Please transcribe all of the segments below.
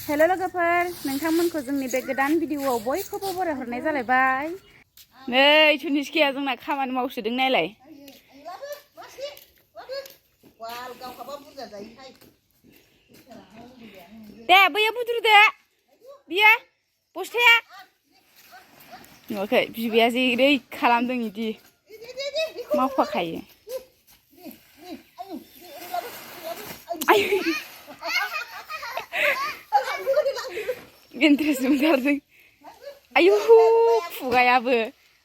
हेल' लोगोफोर नोंथांमोनखौ जोंनि बे गोदान भिडिअआव बयखौबो बरायहरनाय जालायबाय। नै सुनिसकिया जोंना खामानि मावसोदों नायलाय। दे बैयो बुद्रुदो बियो बस्थाया नुवाखै बिबैया जेरै खालामदों इदि मावफाखायो। इन्ट्रेस्ट मोनथारदों। आयु खुगायाबो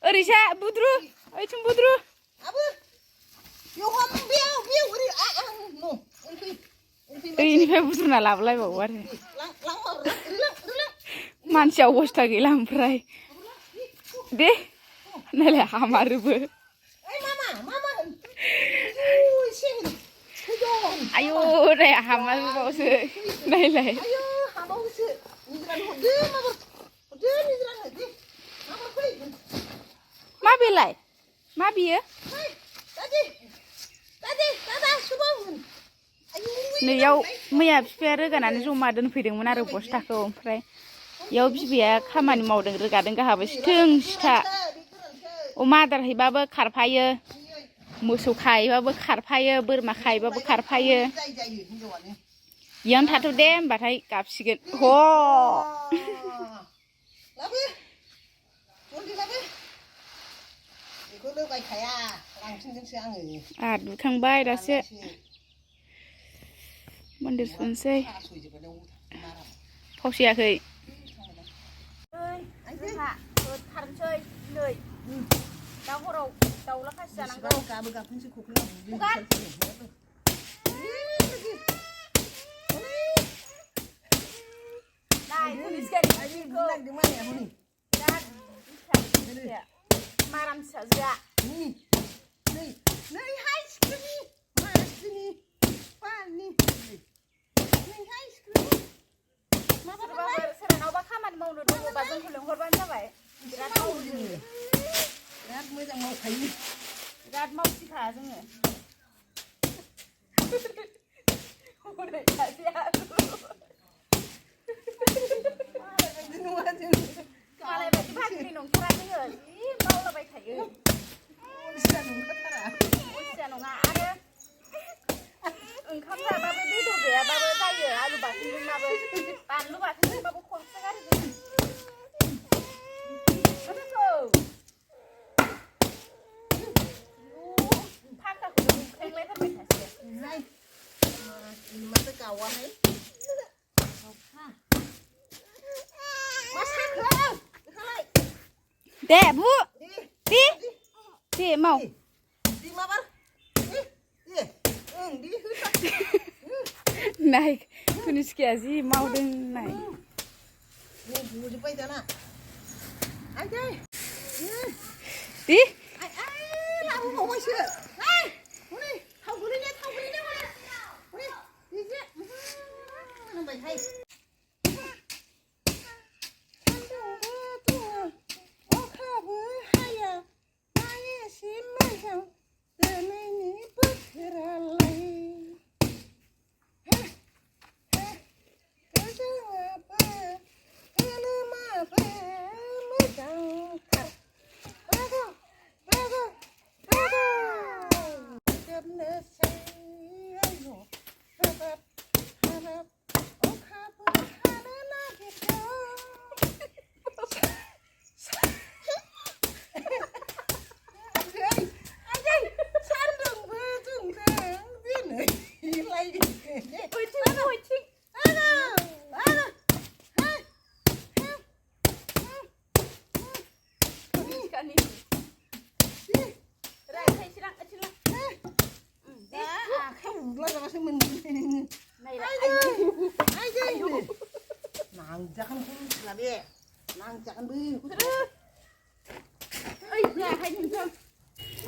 ओरैसा बुद्रु ओइथिं बुद्रु ओइनिफ्राय बुद्रुना लाबोलायबावो आरो मानसिया अबस्था गैला ओमफ्राय दे नायलाय हामारोबो। आयु नाय हामारोबावसो नायलाय। मा बेलाय मा बियो नैयाव मैया बिफाया रोगानानै जमा दोनफैदोंमोन आरो बस्थाखौ ओमफ्राय इयाव बिबैया खामानि मावदों रोगादों गाहाबो सिथों सिथा अमा आदार हैबाबो खारफायो मोसौ खाहैबाबो खारफायो बोरमा खाहैबाबो खारफायो। इयावनो थाथ' दे होमबाथाय गाबसिगोन ह आहा दुखांबाय दासो मन्दिर सुनोसै फावसैयाखै जोंहा खारनोसै दिनै दा हराव दाउला खासि जानांगौ माराम फिसाजोआ सोरनावबा खामानि मावनो दङबा जोंखौ लिंहरबानो जाबाय। बिराद मोजां मावखायो बिराद मावसिखा जोङो। मालाय बायदि फाग्लि नंथारा जोङो जि मावलाबाय थायो। अलसिया नङा आरो ओंखाम जाबाबो बेदर गैयाबाबो जायो आलु बाथोनजोंबाबो बानलु बाथोनजोंबाबो खनसे गारो जोङो। फांखाखौनो बुख्रेंलायथारबाय सासे माथो गावाहाय दे बु दे माव नाय सुनिसकिया जि मावदों नाय दे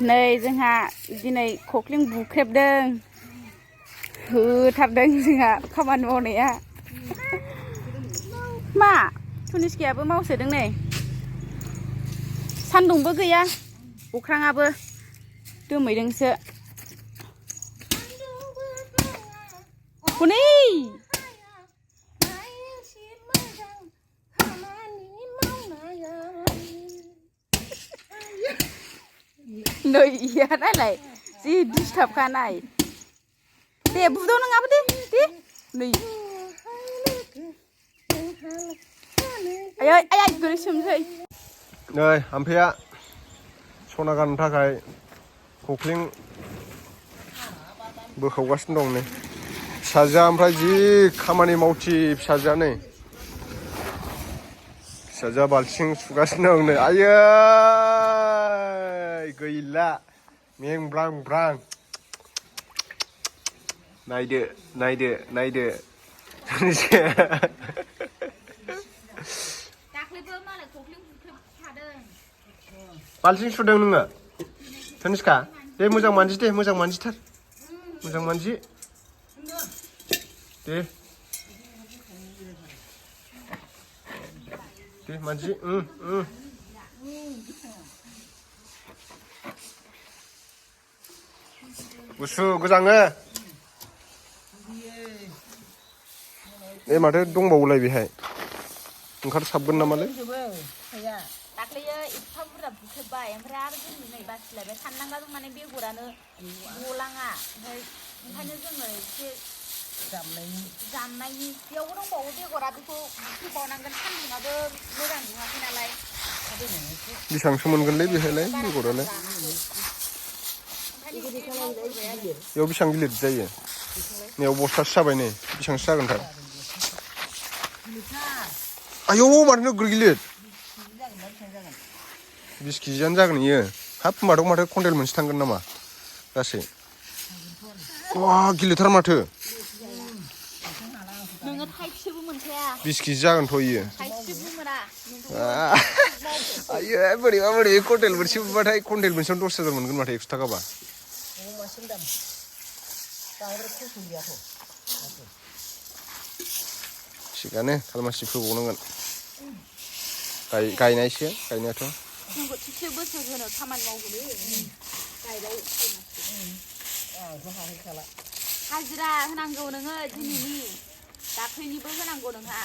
नै जोंहा दिनै खख्लिं बुख्रेबदों होथारदों जोंहा खामानि मावनाया मा सुनिसकियाबो मावसोदों नै सान्दुंबो गैया अख्राङाबो दोमैदोंसो हनै नै इया नायलाय जि डिस्टार्बखानाय दे बुदाव नङाबो दे नै आयै आयै गोलैसोमसै नै आमफाया सना गाननो थाखाय कक्लिं बोखावगासिनो दं नै फिसाजोआ ओमफ्राय जि खामानि मावथि फिसाजोआ नै फिसाजोआ बाल्थिं सुगासिनो दं नै आयै गैला मेंब्रां ब्रां नायदो नायदो नायदो दाख्लैबो मालाय कक्लिं बुख्रुबखादों बाल्थिं सुदों नोङो तनिष्का दे मोजां मानजि दे मोजां मानजिथार मोजां मानजि दे दे मानजि गुसु गोजाङो माथो दंबावोलाय बेहाय ओंखारसाबगोन नामालै दाख्लैयो एफा बुरजा बुख्रेबबाय ओमफ्राय आरो जोंनि नै बासिलायबाय साननांगा जों माने बेगरानो गलाङा ओमफ्राय ओंखायनो जोङो एसे जामनायनि बेयावबो दंबावो बेगरा बेखौ बुख्रेबबावनांगोन सान्दुंआबो मोजां दुङाखै नालाय बेसेबांसो मोनगोनलै बेहायलाय बेगरालाय बेयाव बेसेबां गिलिर जायो नैयाव बस्थासो जाबाय नै बेसेबांसो जागोनथाय आयौ माथो नोगोर गिलिर 20 केजियानो जागोन इयो हाब होनबाथ' माथो कुइन्टेल मोनसे थांगोन नामा गासै वा गिलिरथार माथो नोङो थाइसेबो मोनखाया 20 केजि जागोनथ' इयो थाइसेबो मोना आयो बोरैबा बोरैबा कुइन्टेल मोनसे बुबाथाय कुइन्टेल मोनसेयाव 10,000 मोनगोन माथो 100 थाखाबा थिगानो खालमासि फोबावनांगोन गायनायसो गायनायाथ' जोंखौ थिसे बोसोर होनो खामानि मावगोन गायबाय हाजिरा होनांगौ नोङो दिनैनि दाख्लैनिबो होनांगौ नोंहा